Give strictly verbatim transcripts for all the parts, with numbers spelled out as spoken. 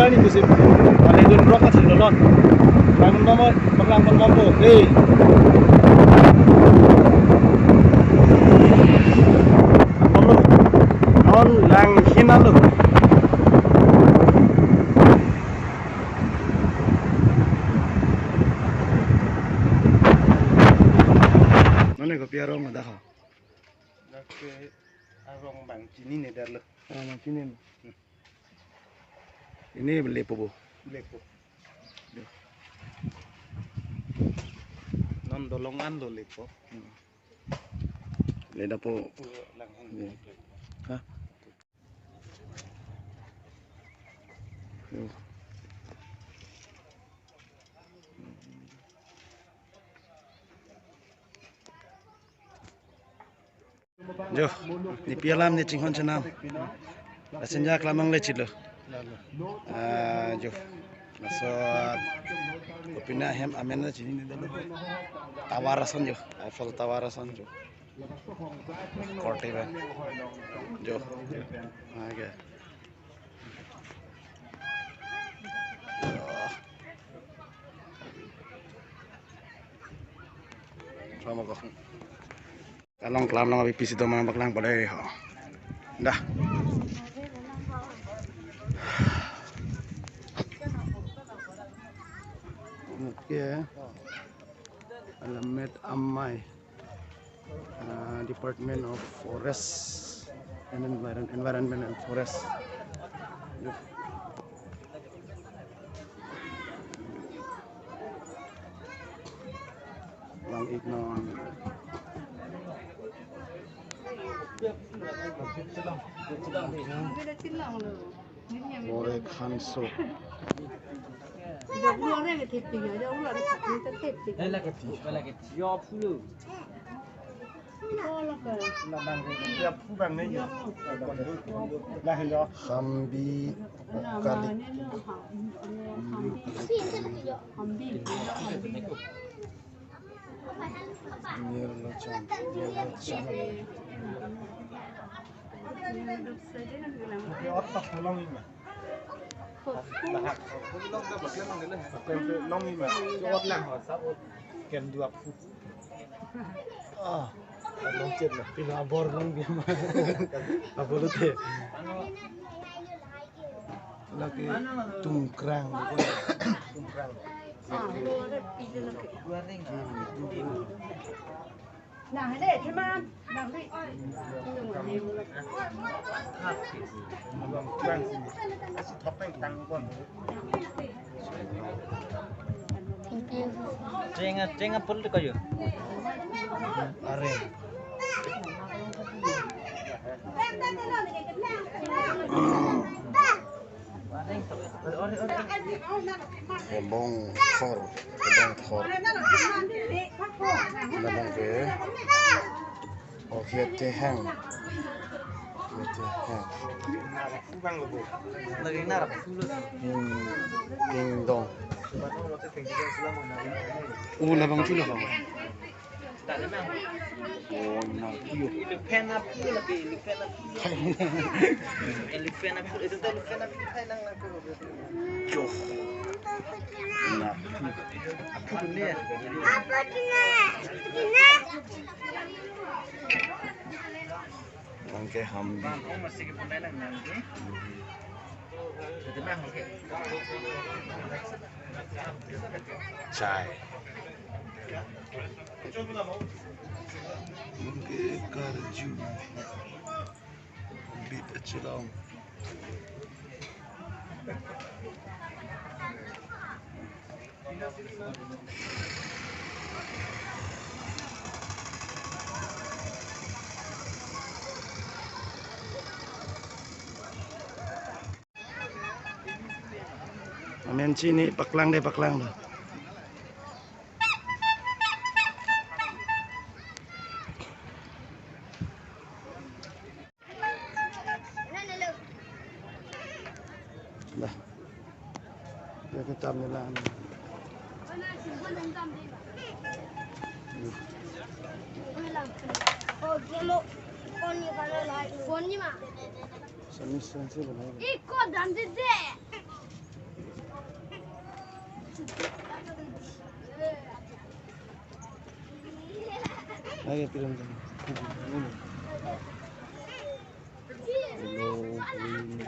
Ini tuh sih. Ada itu rock aja dulu, non. Bangun mama, pelan-pelan mampu. Hei. Non lang hina lo. Nonke kopi arong ada ha? Lake arong bang chinine dak lo. Arong bang chinine. Hmm. Ini lepo bo. Lepo. Non dolong an lo lepo. Hmm. Ledapo. Lang hen. Iya. Hah? Yo. Jo, nepi alam ne chinghon chenam. Asenja klamang le chilo. Ah, jo. Laso kopina hem amen na chinine dolo. Tower ason jo, Eiffel Tower ason jo. Korte ba. Jo. Oke. Sama kok. Kalong kelam long abi pisi doman paklang pada ho. Dah. Oke. Alamet Amai. Uh, Department of Forest and Environ-, Environment and Forest. Yuk. Lang ik non. Bore khanso. Hambi okalik. Nirlochan, nirlochan. Ah, long chet na, pila abor long biama. Abor te. Lake tungkrang, tungkrang. Thank you. Chenga, chenga pul de kayo. Are. Kebong thor, kebong thor. Labang ke. Oh, kiat ke hang. Kiat ke hang. Lagi nar. Hmm. Ding dong. Oh, labang chulo. Oh, na, iyo. Elephant aphu lagi, elephant aphu. Elephant aphu, itu tuh elephant aphu, hai lang lang tuh. Joh. Na. Aphu dunia. Aphu dunia. Dunia. Nangke hambi. Chai. Nangke karju. Bit achelong. Amen chini paklang de, paklang de. Dah. Dia tetap ni lah. Sami sensi boleh. Iko dan dede. Lagi film kan. Hello, green.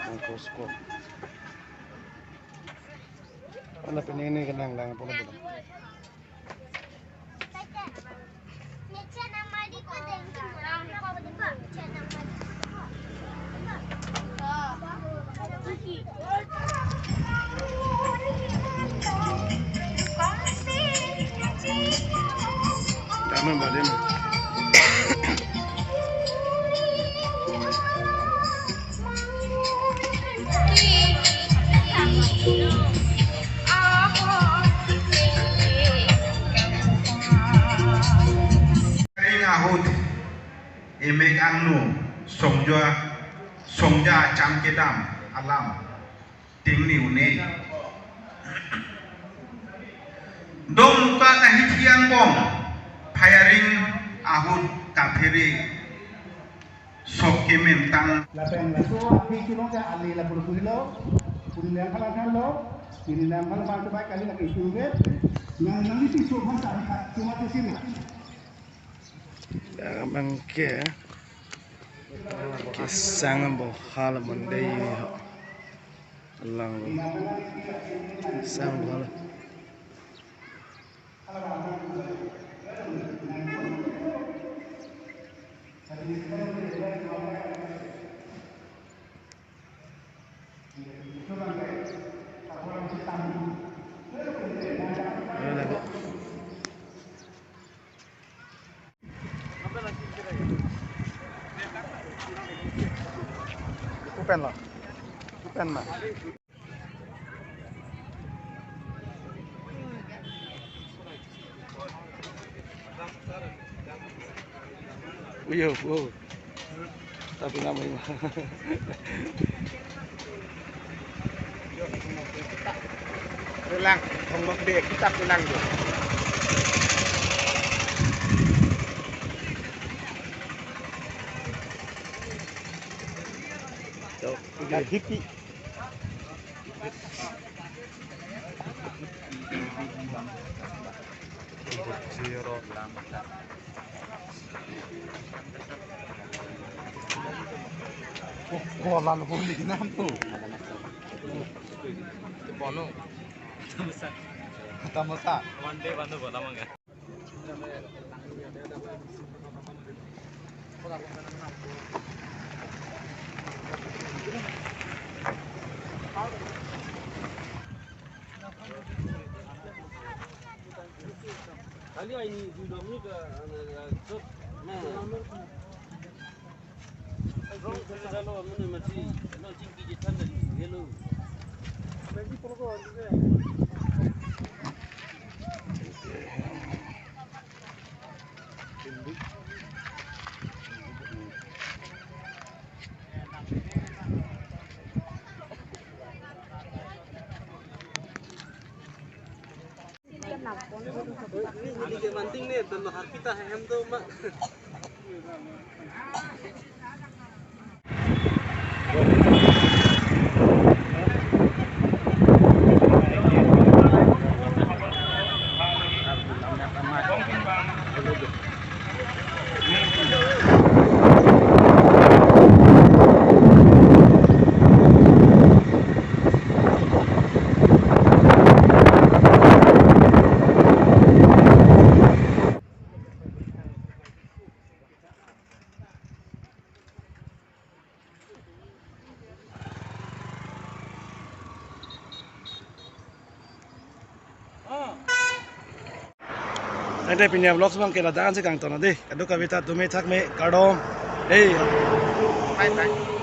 Microscope. Ala pini ini kenang lang apa apa. Tama ba dema. Ring ahut emek angno songja, songja acham kedam alam tingni une. Dongka kahithi angbong firing ahut kaphere sok kementang. Lapen laso api kilong ke ali la pulu pulu lo, pulu yang kalang kan lo, ini yang kalang kan coba kali lagi sulit. Yang nanti itu cuma cari cuma di sini. Damang ke kesang bohal mondai ho. Lang kesang bohal. Open lo. Open ma. Uyo, wow. Tapi nama ini. Relang, hongbak de kita relang jo. Tuh, udah hippie. Golan holi nam tu. Bono. Tamosa. One day bando bola mangga. Kali ini di dalam ni ke, eh, eh, Ini ke manting nih, dan harpita hem tu mak. Tangte pini a-vlogs abang ke ladak ansi kangton dei. Kadokave ta tumi thak me kardom. Hei. Bye bye.